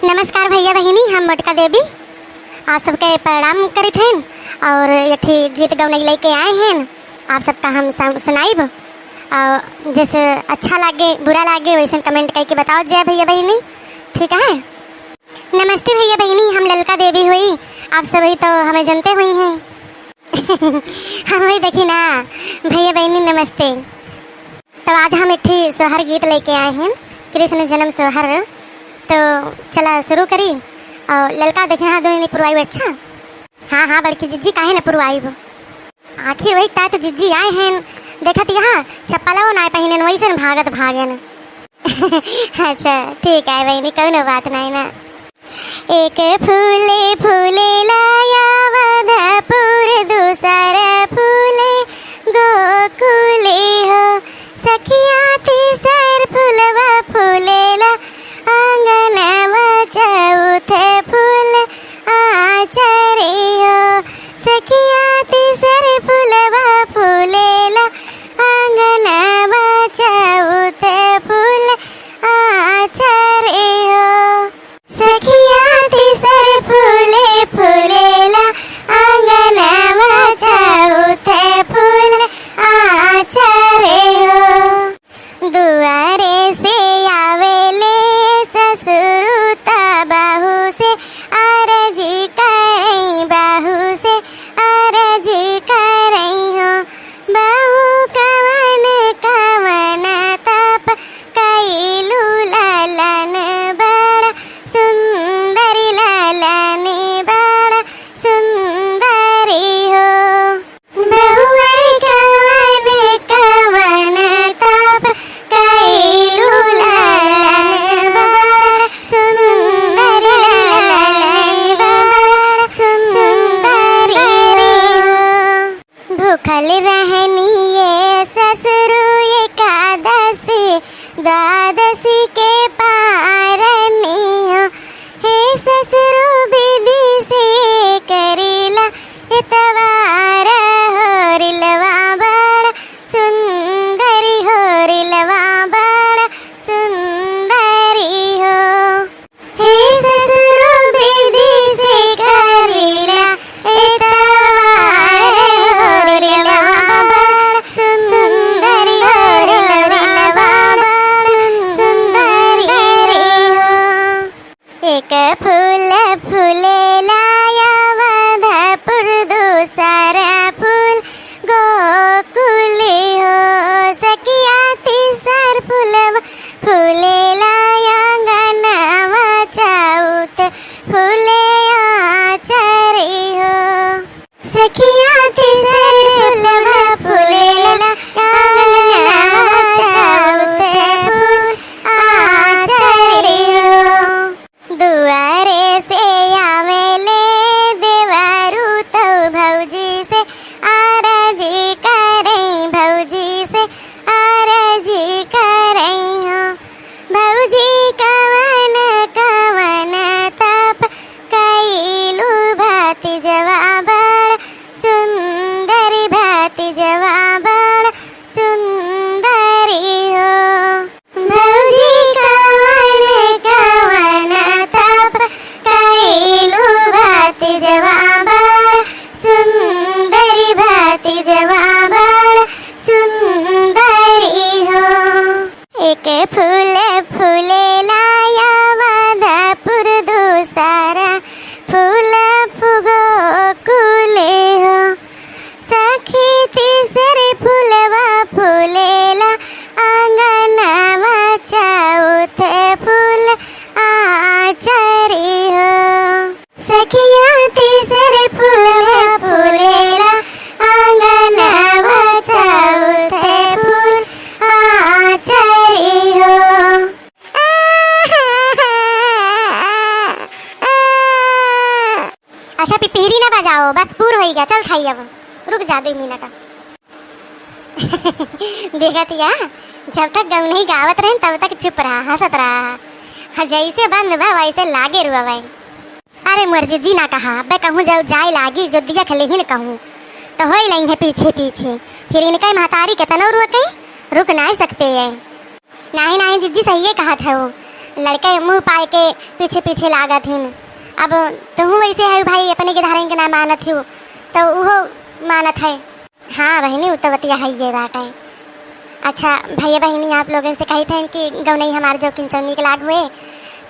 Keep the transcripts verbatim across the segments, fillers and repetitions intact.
नमस्कार भैया बहिनी, हम मोटका देवी आप सबके प्रणाम करित हन और एक ठी गीत गौनई लेके आए हन, आप सबका हम सम-, सुनाइब। और जैसे अच्छा लागे, बुरा लागे, वैसे comment करके बताओ जय भैया बहिनी, ठीक है? नमस्ते भैया बहिनी, हम ललका देवी हुई, आप सभी तो हमें जनते हुई हैं। हम हुई देखी ना भैया बहिनी, नमस्ते। तो आज हम एक ठी सोहर गीत लेके आए हैं, कृष्ण जन्म सोहर। तो चला शुरू करी। और ललका देखी ना, दुनिया पुरवाई अच्छा। हाँ, हाँ, बड़की जिज्जी काहे ना पुरवाई वो। आखिर वही ताय तो जिज्जी आए हैं, देखत यहाँ चप्पलो नाय पहिनेन, वैसे न भागत भागेन। अच्छा, ठीक है बहिनी, कौनो बात नाय ना। एक फूले फूले लाया वधपुर, दूसर फूले गोकुले हो। सखिया तीसर फूलवा फूलेला आंगनवा, चौथे फूल आचरे हो। सखिया तीसर फूलवा फूलेला आंगनवा, चौथे फूल आचरे हो। सखिया तीसर फूले फूलेला आंगनवा, चौथे फूल आचरे हो। दुआरे से आवेले ससुर त बहू से अरजी करई, बहू से अरजी करई हो। बहू कवन कवन तप कइलू ललन बड़ा सुंदर, ललन बड़ा सुंदर हो। बहुअर कवन कवन तप कइलू ललन बड़ा सुंदर, ललन बड़ा सुंदर हो। भूखल रहनी ये ससुरु एकादशी द्वादशी के पारनी हो। हे ससुरु विधि से करीला एतवार हो, रिलवा बड़ा सुंदरी हो, रिलवा बड़ा सुंदरी हो। हे ससुरु विधि से करीला एतवार हो, रिलवा बड़ा सुंदरी हो, रिलवा बड़ा सुंदरी हो। एक फूल फूलेला या वधपुर, दूसर फूल गोकुल हो। सखिया तीसर फूलवा फूलेला आंगनवा, चौथे फूले आचरे हो। सखिया तीसर फूलवा फूलेला आंगनवा, चौथे फूल आचरे हो। दुआरे से आवेले देवरू तौ भौजी से अरजी करई, भौजी से अरजी करई हो। भौजी कवन कवन तप कइलू, भतीजवा बड़ा सुंदरी, भतीजवा बड़ा सुंदरी हो। भौजी कवन कवन तप कइलू, भतीजवा बड़ा सुंदरी, भतीजवा बड़ा सुंदरी हो। एक फूल फूलेला या वधपुर, दूसर फूल गोकुल हो। सखी तीसर फूलवा फूलेला आंगनवा, चौथे फूल आचरे हो। सखिया तीसर फूलवा फूलेला आंगनवा, चौथे फूल आचरे हो। अच्छा, पिपहिरी ना बजाओ, बस पूर होई गया। चल थाई अब, रुक जा दो मिनट। देखत या, जब तक गौनई गावत रहेन, तब तक चुप रहा, हंसत रहा। हाँ, जैसे बंद बा, वैसे लागे रुआवे। अरे मोर जिज्जी ना कहा, बे कहूँ जाऊ जाए लागी, जो दिया खले ही न कहूँ, तो होई लई है पीछे पीछे। फिर इनका महतारी के तनो रुक गई, रुक नाई सकते है। नाहीं, नाहीं जिज्जी, सहिए कहत हऊ। लड़के मुँह पाए के पीछे पीछे लागत हिन। अब तुहूँ वैसे है भाई, अपने के धारन के ना मानत हिउ, तो उहो मानत है। हाँ बहिनी, उ तो बतिया है ये बात है। अच्छा भैया बहिनी, आप लोगन से कही थे कि गौनई हमार जो किंचौनी के लाग हुए,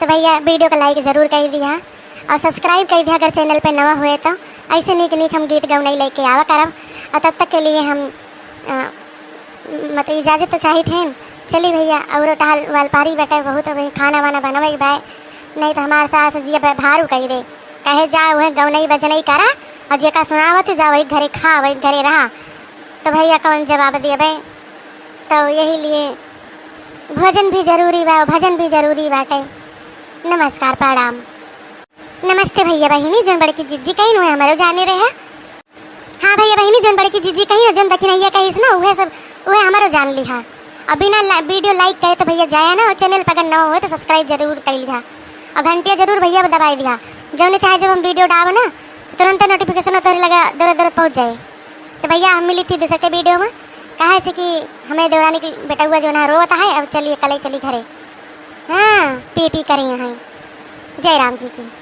तो भैया video को like जरूर कर दिया और subscribe कर दिया अगर channel पे नवा हुए तो। ऐसे नीक नीक हम गीत गौनई लेके आवा करब। और तब तक के लिए हम, अ, मतलब इजाज़त तो चाहित हैं। चली भैया, और टहल वाल पारी बटे बहुत, अभी खाना वाना बनवे बा, नहीं तो हमार सास जी अब भारू कही दे, कहे जा वह गौनई बजनई करा और जेका सुनावत जा वही घरे खा, वही घरे रहा। तो भैया कौन जवाब देबे? तो यही लिए भोजन भी जरूरी बा, भजन भी जरूरी बाटे। नमस्कार, प्रणाम। नमस्ते भैया बहिनी, जोन बड़की जिज्जी कहीं हुए हमरो जाने रहे। हाँ भैया बहिनी, जोन बड़की जिज्जी कहीं ना, जोन दखिनैया कहिस ना, उहे सब, उहे हमरो जान लिहा। और बिना ला-, video like करे तो भैया जाया ना, और channel पर अगर नवा हुए तो subscribe जरूर कर लिहा और घंटिया जरूर भैया दबाई दिहा, जौने चाहे जब हम video डालब ना, तुरंत notification तोहरे लगा दौड़त दौड़त पहुँच जाए। तो भैया हम मिली थी दूसर के video में, काहे से कि हमें देवरानी की बेटउआ जो ना रोवत है, अब चलिए कलई चली घरे। हाँ, पी पी करी हैं। जय राम जी की।